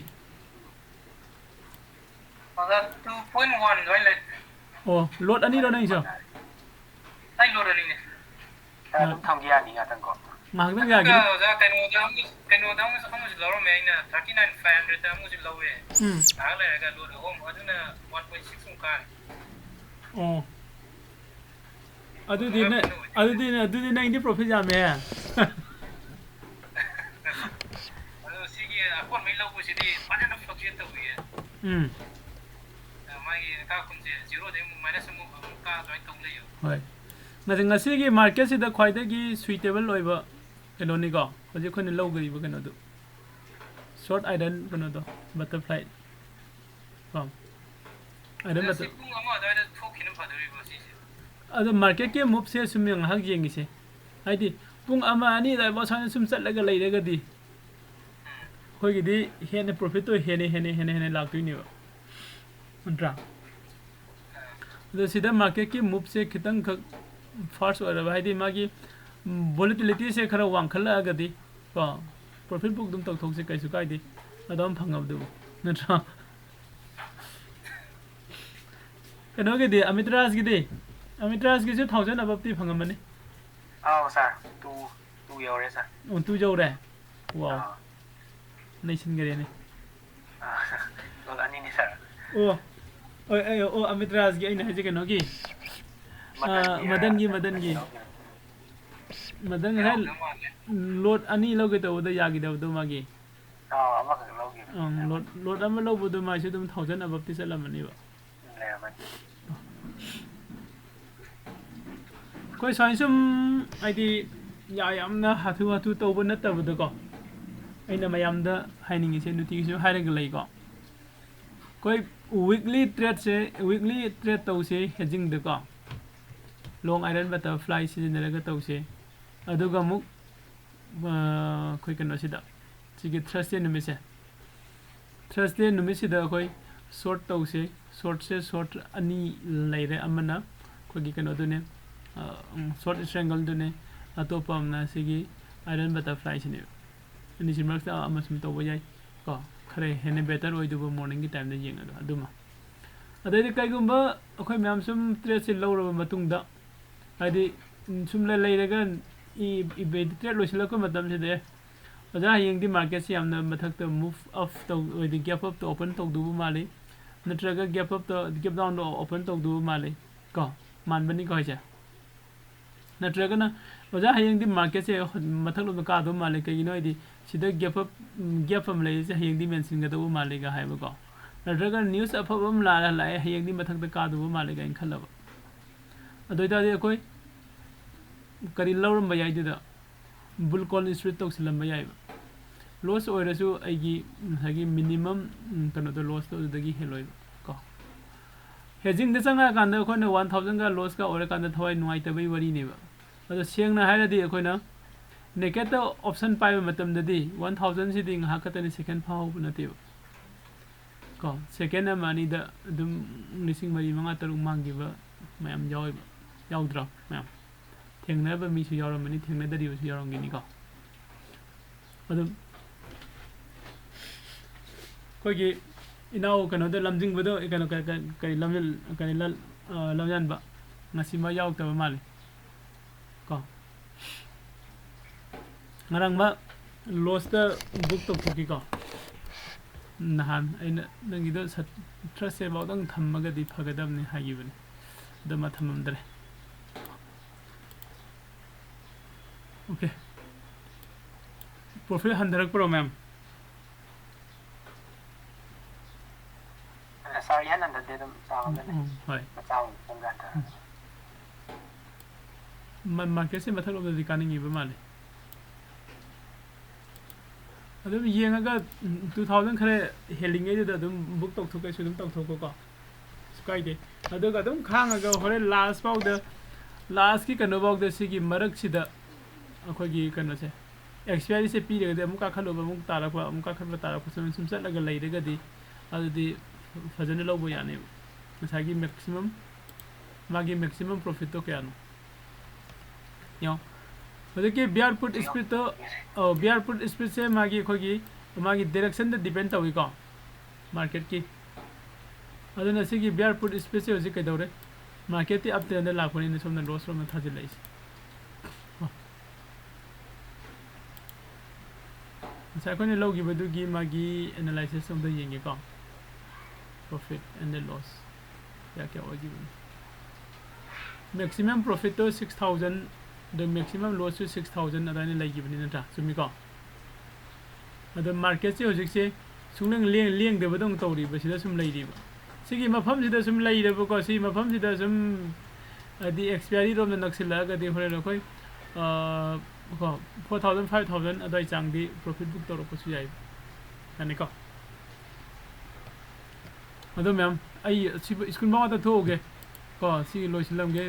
ꯑꯣꯖꯥ, two point one ꯑꯗꯨꯃꯥꯏꯅ ꯂꯩ꯫ ꯑꯣ, ꯂꯣꯠ ꯑꯅꯤꯔꯣ ꯅꯪꯒꯤꯁꯨ? ꯑꯩ ꯂꯣꯠ ꯑꯅꯤꯅꯦ꯫ ꯁꯥꯔ, ꯑꯗꯨꯝ ꯊꯝꯒꯦ ꯌꯥꯅꯤ ꯉꯥꯛꯇꯪꯀꯣ? ꯉꯥꯏꯍꯥꯛꯇꯪ ꯑꯗꯨꯒ ꯌꯥꯈꯤꯅꯤ꯫ ꯑꯣꯖꯥ, ꯀꯩꯅꯣꯗ ꯑꯃꯨꯛ, ꯀꯩꯅꯣꯗ ꯑꯃꯨꯛ, ꯑꯃꯨꯛꯁꯨ ꯂꯧꯔꯝꯃꯦ ꯑꯩꯅ, thirty nine five hundred ꯗ ꯑꯃꯨꯛꯁꯨ ꯂꯧꯋꯦ꯫ ꯎꯝ꯫ ꯉꯥꯏꯍꯥꯛ ꯂꯩꯔꯒ ꯂꯣꯠ ꯑꯍꯨꯝ, ꯑꯗꯨꯅ one point six ꯃꯨꯛ ꯀꯥꯔꯦ꯫ ꯑꯣ꯫ ꯑꯗꯨꯗꯤ ꯅ-, ꯑꯗꯨꯗꯤ, ꯑꯗꯨꯗꯤ ꯅꯪꯗꯤ profit ꯌꯥꯝꯃꯦ꯫ ꯑꯗꯣ ꯁꯤꯒꯤ ꯑꯀꯣꯟꯕꯩ ꯂꯧꯕꯁꯤꯗꯤ ꯐꯖꯅ fluctuate ꯇꯧꯏꯌꯦ꯫ ꯎꯝ꯫ ꯃꯥꯒꯤ ꯀꯥ ꯀꯨꯟꯁꯦ zero ꯗꯩ ꯑꯃꯨꯛ minus ꯑꯃꯨꯛ, ꯑꯃꯨꯛ ꯀꯥ ꯑꯗꯨꯃꯥꯏꯅ ꯇꯧ ꯂꯩꯌꯦꯕ꯫ ꯍꯣꯏ꯫ ꯉꯁꯤ, ꯉꯁꯤꯒꯤ market ꯁꯤꯗ ꯈ꯭ꯋꯥꯏꯗꯒꯤ suitable ꯑꯣꯏꯕ ꯀꯩꯅꯣꯅꯤꯀꯣ, ꯍꯧꯖꯤꯛ ꯑꯩꯈꯣꯏꯅ ꯂꯧꯒꯗꯧꯔꯤꯕ ꯀꯩꯅꯣꯗꯣ, short iron ꯀꯩꯅꯣꯗꯣ, butterfly ꯀꯣ, iron ꯑꯗꯣ ꯁꯤ butter-, ꯄꯨꯡ ꯑꯃ ꯑꯗꯨꯋꯥꯏꯗ ꯊꯣꯛꯈꯤꯕꯅ ꯐꯗꯣꯔꯤꯕ꯭ꯔꯣ ꯁꯤꯁꯦ? ꯑꯗꯣ market ꯀꯤ move ꯁꯦ ꯁꯨꯝ ꯉꯥꯏꯍꯥꯛ ꯌꯦꯡꯉꯤꯁꯦ, ꯍꯥꯏꯗꯤ ꯄꯨꯡ ꯑꯃ ꯑꯅꯤ ꯑꯗꯨꯋꯥꯏꯐꯥꯎ ꯁꯨꯃꯥꯏꯅ ꯁꯨꯝ ꯆꯠꯂꯒ ꯂꯩꯔꯒꯗꯤ ꯑꯩꯈꯣꯏꯒꯤꯗꯤ ꯍꯦꯟꯅ profit ꯇꯣ ꯍꯦꯟꯅ, ꯍꯦꯟꯅ, ꯍꯦꯟꯅ, ꯍꯦꯟꯅ ꯂꯥꯛꯇꯣꯏꯅꯦꯕ, ꯅꯠꯇ꯭ꯔꯥ? ꯑꯗꯣ ꯁꯤꯗ market ꯀꯤ move ꯁꯦ ꯈꯤꯇꯪꯈꯛ fast ꯑꯣꯏꯔꯕ, ꯍꯥꯏꯗꯤ ꯃꯥꯒꯤ volatility ꯁꯦ ꯈꯔ ꯋꯥꯡꯈꯠꯂꯛꯑꯒꯗꯤ ꯀꯣ, profit book ꯑꯗꯨꯝ ꯇꯧꯊꯣꯛꯁꯦ, ꯀꯩꯁꯨ ꯀꯥꯏꯗꯦ, ꯑꯗꯨꯝ ꯐꯪꯉꯕꯗꯨꯕꯨ, ꯅꯠꯇ꯭ꯔꯥ? ꯀꯩꯅꯣꯒꯤꯗꯤ, ꯑꯃꯤꯇ꯭ꯔꯥꯖꯒꯤꯗꯤ, ꯑꯃꯤꯇ꯭ꯔꯥꯖꯒꯤꯁꯨ thousand above ꯇꯤ ꯐꯪꯉꯝꯃꯅꯤ꯫ ꯑꯥꯎ ꯁꯥꯔ, two, two ꯌꯧꯔꯦ ꯁꯥꯔ꯫ ꯑꯣ, two ꯌꯧꯔꯦ? Wow. ꯑꯥ꯫ ꯅꯩꯁꯤꯟꯈꯔꯦꯅꯦ꯫ ꯑꯥ, ꯂꯣꯠ ꯑꯅꯤꯅꯤ ꯁꯥꯔ꯫ ꯑꯣ, ꯑꯣ, ꯑꯣ, ꯑꯣ, ꯑꯃꯤꯇ꯭ꯔꯥꯖꯒꯤ ꯑꯩꯅ ꯍꯥꯏꯁꯦ ꯀꯩꯅꯣꯒꯤ, ꯑꯥ, ꯃꯗꯟꯒꯤ, ꯃꯗꯟꯒꯤ꯫ ꯃꯗꯟ ꯉꯁꯥꯏ ꯌꯥꯎꯗ ꯃꯥꯜꯂꯦ꯫ ꯂꯣꯠ ꯑꯅꯤ ꯂꯧꯒꯦ ꯇꯧꯕꯗ ꯌꯥꯈꯤꯗꯕꯗꯣ ꯃꯥꯒꯤ꯫ ꯑꯥꯎ, ꯑꯃꯈꯛ ꯂꯧꯈꯤꯕꯅꯦ꯫ ꯑꯪ, ꯂꯣꯠ, ꯂꯣꯠ ꯑꯃ ꯂꯧꯕꯗꯣ ꯃꯥꯏꯁꯨ ꯑꯗꯨꯝ thousand above ꯇꯤ ꯆꯠꯂꯝꯃꯅꯤꯕ꯫ ꯎꯝ, ꯂꯩꯔꯝꯃꯅꯤ꯫ ꯑꯩꯈꯣꯏ ꯁꯨꯃꯥꯏꯅ ꯁꯨꯝ, ꯍꯥꯏꯗꯤ, ꯌꯥ-, ꯌꯥꯝꯅ ꯍꯥꯊꯨ ꯍꯥꯊꯨ ꯇꯧꯕ ꯅꯠꯇꯕꯗꯀꯣ, ꯑꯩꯅ ꯃꯌꯥꯝꯗ ꯍꯥꯏꯅꯤꯡꯉꯤꯁꯦ, ꯅꯨꯡꯇꯤꯒꯤꯁꯨ ꯍꯥꯏꯔꯒ ꯂꯩꯀꯣ, ꯑꯩꯈꯣꯏ weekly trade ꯁꯦ, weekly trade ꯇꯧꯁꯦ hedging ꯗꯀꯣ, long iron butterfly ꯁꯤꯖꯤꯟꯅꯔꯒ ꯇꯧꯁꯦ꯫ ꯑꯗꯨꯒ ꯑꯃꯨꯛ, ꯑ, ꯑꯩꯈꯣꯏ ꯀꯩꯅꯣꯁꯤꯗ, ꯁꯤꯒꯤ Thursday ꯅꯨꯃꯤꯠꯁꯦ, Thursday ꯅꯨꯃꯤꯠꯁꯤꯗ ꯑꯩꯈꯣꯏ ꯁꯣꯔꯠ ꯇꯧꯁꯦ꯫ ꯁꯣꯔꯠꯁꯦ ꯁꯣꯔꯠ ꯑꯅꯤ ꯂꯩꯔꯦ, ꯑꯃꯅ ꯑꯩꯈꯣꯏꯒꯤ ꯀꯩꯅꯣꯗꯨꯅꯦ, ꯁꯣꯔꯠ ꯏꯁꯇ꯭ꯔꯦꯡꯒꯜꯗꯨꯅꯦ, ꯑꯇꯣꯞꯄ ꯑꯃꯅ ꯁꯤꯒꯤ ꯑꯥꯏꯔꯟ ꯕꯇꯔꯐ꯭ꯂꯥꯏꯁꯤꯅꯦꯕ꯫ ꯑꯅꯤꯁꯤ ꯃꯔꯛꯇ ꯑꯃ ꯁꯨꯝ ꯇꯧꯕ ꯌꯥꯏ ꯀꯣ, ꯈꯔ ꯍꯦꯟꯅ ꯕꯦꯇꯔ ꯑꯣꯏꯗꯧꯕ ꯃꯣꯔꯅꯤꯡꯒꯤ ꯇꯥꯏꯝꯗ ꯌꯦꯡꯉꯒ꯫ ꯑꯗꯨꯃ ꯑꯗꯩꯗꯤ ꯀꯩꯒꯨꯝꯕ ꯑꯩꯈꯣꯏ ꯃꯌꯥꯝ ꯁꯨꯝ ꯇ꯭ꯔꯦꯠꯁꯦ ꯂꯧꯔꯕ ꯃꯇꯨꯡꯗ, ꯍꯥꯏꯗꯤ ꯁꯨꯝ ꯂꯩꯔꯒ ꯇ꯭ꯔꯦꯠ ꯂꯣꯏꯁꯤꯜꯂꯛꯄ ꯃꯇꯝꯁꯤꯗ, ꯑꯣꯖꯥ, ꯍꯌꯦꯡꯗꯤ ꯃꯥꯔꯀꯦꯠꯁꯤ ꯌꯥꯝꯅ ꯃꯊꯛꯇ ꯃꯨꯚ ꯑꯞ ꯇꯧ, ꯍꯥꯏꯗꯤ ꯒꯦꯞ ꯑꯞꯇ ꯑꯣꯄꯟ ꯇꯧꯗꯧꯕ ꯃꯥꯜꯂꯤ, ꯅꯠꯇ꯭ꯔꯒ ꯒꯦꯞ ꯑꯞꯇ, ꯒꯦꯞ ꯗꯥꯎꯟꯗ ꯑꯣꯄꯟ ꯇꯧꯗꯧꯕ ꯃꯥꯜꯂꯤ ꯀꯣ, ꯃꯥꯟꯕꯅꯤꯀꯣ ꯍꯥꯏꯁꯦ꯫ ꯅꯠꯇ꯭ꯔꯒꯅ, "ꯑꯣꯖꯥ, ꯍꯌꯦꯡꯗꯤ ꯃꯥꯔꯀꯦꯠꯁꯦ ꯃꯊꯛꯂꯣꯝꯗ ꯀꯥꯗꯧ ꯃꯥꯜꯂꯦ, ꯀꯩꯒꯤꯅꯣ ꯍꯥꯏꯗꯤ ꯁꯤꯗ ꯒꯦꯞ ꯑꯞ, ꯒꯦꯞ ꯑꯃ ꯂꯩꯔꯤꯁꯦ ꯍꯌꯦꯡꯗꯤ ꯃꯦꯟꯁꯤꯟꯒꯗꯧꯕ ꯃꯥꯜꯂꯦꯒ" ꯍꯥꯏꯕꯀꯣ꯫ ꯅꯠꯇ꯭ꯔꯒꯅ ꯅ꯭ꯌꯨꯁ ꯑꯐꯕ ꯑꯃ ꯂꯥꯛꯑ, ꯂꯥꯛꯑꯦ, "ꯍꯌꯦꯡꯗꯤ ꯃꯊꯛꯇ ꯀꯥꯗꯧꯕ ꯃꯥꯜꯂꯦ" ꯀꯥꯏꯅ ꯈꯜꯂꯕ꯫ ꯑꯗꯨ ꯑꯣꯏꯇꯥꯔꯗꯤ ꯑꯩꯈꯣꯏ ꯀꯔꯤ ꯂꯧꯔꯝꯕ ꯌꯥꯏ ꯑꯗꯨꯗ? ꯕꯨꯜ ꯀꯣꯟ ꯏꯁꯇ꯭ꯔꯦꯠ ꯇꯧꯁꯤꯜꯂꯝꯕ ꯌꯥꯏꯕ꯫ ꯂꯣꯁ ꯑꯣꯏꯔꯁꯨ ꯑꯩꯒꯤ ꯉꯁꯥꯏꯒꯤ ꯃꯤꯅꯤꯃꯝ, ꯎꯝ, ꯀꯩꯅꯣꯗꯣ, ꯂꯣꯁꯇꯣ ꯑꯗꯨꯗꯒꯤ ꯍꯦꯜꯂꯣꯏꯕ ꯀꯣ꯫ ꯍꯦꯖꯤꯡꯗ ꯆꯪꯉꯛꯑꯀꯥꯟꯗ ꯑꯩꯈꯣꯏꯅ ꯋꯥꯟ ꯊꯥꯎꯖꯟꯒ ꯂꯣꯁꯀ ꯑꯣꯏꯔꯀꯥꯟꯗ ꯊꯋꯥꯏ ꯅꯨꯡꯉꯥꯏꯇꯕꯒꯤ ꯋꯥꯔꯤꯅꯦꯕ꯫ ꯑꯗꯣ ꯁꯦꯡꯅ ꯍꯥꯏꯔꯗꯤ ꯑꯩꯈꯣꯏꯅ ꯅꯦꯀꯦꯠꯇ ꯑꯣꯞꯁꯟ ꯄꯥꯏꯕ ꯃꯇꯝꯗꯗꯤ ꯋꯥꯟ ꯊꯥꯎꯖꯟꯁꯤꯗꯤ ꯉꯥꯏꯍꯥꯛ ꯈꯛꯇꯅꯤ, ꯁꯦꯀꯦꯟ ꯐꯥꯍꯧꯕ ꯅꯠꯇꯦꯕ ꯀꯣ꯫ ꯁꯦꯀꯦꯟ ꯑꯃ ꯑꯅꯤꯗ ꯑꯗꯨꯝ ꯂꯤꯁꯤꯡ ꯃꯔꯤ, ꯃꯉꯥ, ꯇꯔꯨꯛ ꯃꯥꯡꯈꯤꯕ ꯃꯌꯥꯝ ꯌꯥꯎꯋꯦꯕ, ꯌꯥꯎꯗ꯭ꯔꯣ ꯃꯌꯥꯝ? ꯊꯦꯡꯅꯔꯕ ꯃꯤꯁꯨ ꯌꯥꯎꯔꯝꯃꯅꯤ, ꯊꯦꯡꯅꯗꯔꯤꯕꯁꯨ ꯌꯥꯎꯔꯝꯒꯅꯤꯀꯣ꯫ ꯑꯗꯨꯝ ꯑꯩꯈꯣꯏꯒꯤ ꯏꯅꯥꯎ ꯀꯩꯅꯣꯗ ꯂꯝꯖꯤꯡꯕꯗꯣ, ꯀꯩꯅꯣ, ꯀ-, ꯀ-, ꯀꯔꯤ ꯂꯝꯖꯦꯜ, ꯀꯔꯤ ꯂꯜ-, ꯑ, ꯂꯝꯖꯥꯟꯕ ꯉꯁꯤꯃ ꯌꯥꯎꯔꯛꯇꯕ ꯃꯥꯜꯂꯤ ꯀꯣ꯫ ꯉꯔꯥꯡꯃ ꯂꯣꯁꯇ ꯕꯨꯛ ꯇꯧꯊꯣꯛꯈꯤꯀꯣ꯫ ꯅꯍꯥꯟ ꯑꯩꯅ ꯅꯪꯒꯤꯗꯣ ꯁꯠ-, ꯊ꯭ꯔꯁ ꯁꯦꯕꯥꯎꯗꯪ ꯊꯝꯃꯒꯗꯤ ꯐꯒꯗꯕꯅꯤ ꯍꯥꯏꯈꯤꯕꯅꯤ, ꯑꯗꯨ ꯃꯥ ꯊꯝꯃꯝꯗ꯭ꯔꯦ꯫ ꯑꯣꯀꯦ꯫ ꯄ꯭ꯔꯣꯐꯤꯠ ꯍꯟꯊꯔꯛꯄ꯭ꯔꯣ, ꯃꯦꯝ? ꯁꯥꯔ, ꯏꯍꯟ ꯍꯟꯊꯗꯦ, ꯑꯗꯨꯝ ꯆꯥꯡ ꯑꯃꯗ ꯂꯩ꯫ ꯎꯝ, ꯍꯣꯏ꯫ ꯃꯆꯥ ꯑꯣꯏꯅ ꯈꯤꯇꯪ ꯍꯟꯊꯔꯦ꯫ ꯃ-, ꯃꯥꯔꯀꯦꯠꯁꯦ ꯃꯊꯛꯂꯣꯝꯗꯗꯤ ꯀꯥꯅꯤꯡꯉꯤꯕ ꯃꯥꯜꯂꯦ꯫ ꯑꯗꯨꯝ ꯌꯦꯡꯉꯒ, ꯎꯝ, ꯇꯨ ꯊꯥꯎꯖꯟ ꯈꯔ ꯍꯦꯜꯂꯤꯉꯩꯗꯨꯗ ꯑꯗꯨꯝ ꯕꯨꯛ ꯇꯧꯊꯣꯛꯀꯦꯁꯨ ꯑꯗꯨꯝ ꯇꯧꯊꯣꯛꯀꯣꯀꯣ, ꯀꯩꯁꯨ ꯀꯥꯏꯗꯦ꯫ ꯑꯗꯨꯒ ꯑꯗꯨꯝ ꯈꯥꯡꯉꯒ ꯍꯣꯔꯦꯟ ꯂꯥꯁ ꯐꯥꯎꯗ, ꯂꯥꯁꯀꯤ ꯀꯩꯅꯣ ꯐꯥꯎꯗ, ꯁꯤꯒꯤ ꯃꯔꯛꯁꯤꯗ ꯑꯩꯈꯣꯏꯒꯤ ꯀꯩꯅꯣꯁꯦ, ꯑꯦꯛꯁꯄꯤꯌꯥꯔꯤꯁꯦ ꯄꯤꯔꯒꯗꯤ ꯑꯃꯨꯛ ꯀꯥꯈꯠꯂꯨꯕ, ꯑꯃꯨꯛ ꯇꯥꯔꯛꯄ, ꯑꯃꯨꯛ ꯀꯥꯈꯠꯄ, ꯇꯥꯔꯛꯄ ꯁꯨꯝ, ꯁꯨꯝ ꯆꯠꯂꯒ ꯂꯩꯔꯒꯗꯤ, ꯑꯗꯨꯗꯤ ꯐꯖꯅ ꯂꯧꯕ ꯌꯥꯅꯦꯕ꯫ ꯉꯁꯥꯏꯒꯤ maximum, ꯃꯥꯒꯤ maximum profitꯇꯣ ꯀꯌꯥꯅꯣ ꯌꯦꯡꯉꯣ꯫ ꯍꯧꯖꯤꯛꯀꯤ bear put spreadꯇꯣ, ꯑꯧ, bear put spreadꯁꯦ ꯃꯥꯒꯤ, ꯑꯩꯈꯣꯏꯒꯤ, ꯃꯥꯒꯤ directionꯗ depend ꯇꯧꯏꯀꯣ, marketꯀꯤ꯫ ꯑꯗꯨꯅ ꯁꯤꯒꯤ bear put spreadꯁꯦ ꯍꯧꯖꯤꯛ ꯀꯩꯗꯧꯔꯦ? Marketꯇꯤ uptrendꯗ ꯂꯥꯛꯄꯅꯤꯅ ꯁꯣꯝꯗ loss ꯔꯣꯝꯗ ꯊꯥꯖꯤꯜꯂꯛꯏꯁꯦ꯫ ꯉꯁꯥꯏ ꯑꯩꯈꯣꯏꯅ ꯂꯧꯈꯤꯕꯗꯨꯒꯤ ꯃꯥꯒꯤ analysis ꯑꯝꯇ ꯌꯦꯡꯒꯦꯀꯣ꯫ Profit and the loss ꯀꯌꯥ ꯀꯌꯥ ꯑꯣꯏꯈꯤꯕꯅꯤ? Maximum profitꯇꯣ six thousand, ꯑꯗꯣ maximum lossꯁꯨ six thousand ꯑꯗꯨꯃꯥꯏꯅ ꯂꯩꯈꯤꯕꯅꯤ, ꯅꯠꯇ꯭ꯔꯥ? ꯆꯨꯝꯃꯤꯀꯣ? ꯑꯗꯣ marketꯁꯦ ꯍꯧꯖꯤꯛꯁꯦ ꯁꯨꯡꯂꯦꯡ ꯂꯦꯡ-, ꯂꯦꯡꯗꯕꯗꯧꯅ ꯇꯧꯔꯤꯕ, ꯁꯤꯗ ꯁꯨꯝ ꯂꯩꯔꯤꯕ꯫ ꯁꯤꯒꯤ ꯃꯐꯝꯁꯤꯗ ꯁꯨꯝ ꯂꯩꯔꯕꯀꯣ, ꯁꯤꯒꯤ ꯃꯐꯝꯁꯤꯗ ꯁꯨꯝ, ꯍꯥꯏꯗꯤ, expiry ꯔꯣꯝꯗ ꯅꯛꯁꯤꯜꯂꯛꯑꯒꯗꯤ ꯍꯣꯔꯦꯟ ꯑꯩꯈꯣꯏ, ꯑ, ꯀꯣ, four thousand, five thousand ꯑꯗꯨꯋꯥꯏ ꯆꯥꯡꯗꯤ profit book ꯇꯧꯔꯛꯄꯁꯨ ꯌꯥꯏ, ꯌꯥꯅꯤꯀꯣ? ꯑꯗꯣ ꯃꯌꯥꯝ, ꯑꯩ ꯁꯤ screen ꯃꯃꯥꯡꯗ ꯊꯣꯛꯎꯒꯦ ꯀꯣ, ꯁꯤ ꯂꯣꯏꯁꯤꯜꯂꯝꯒꯦ꯫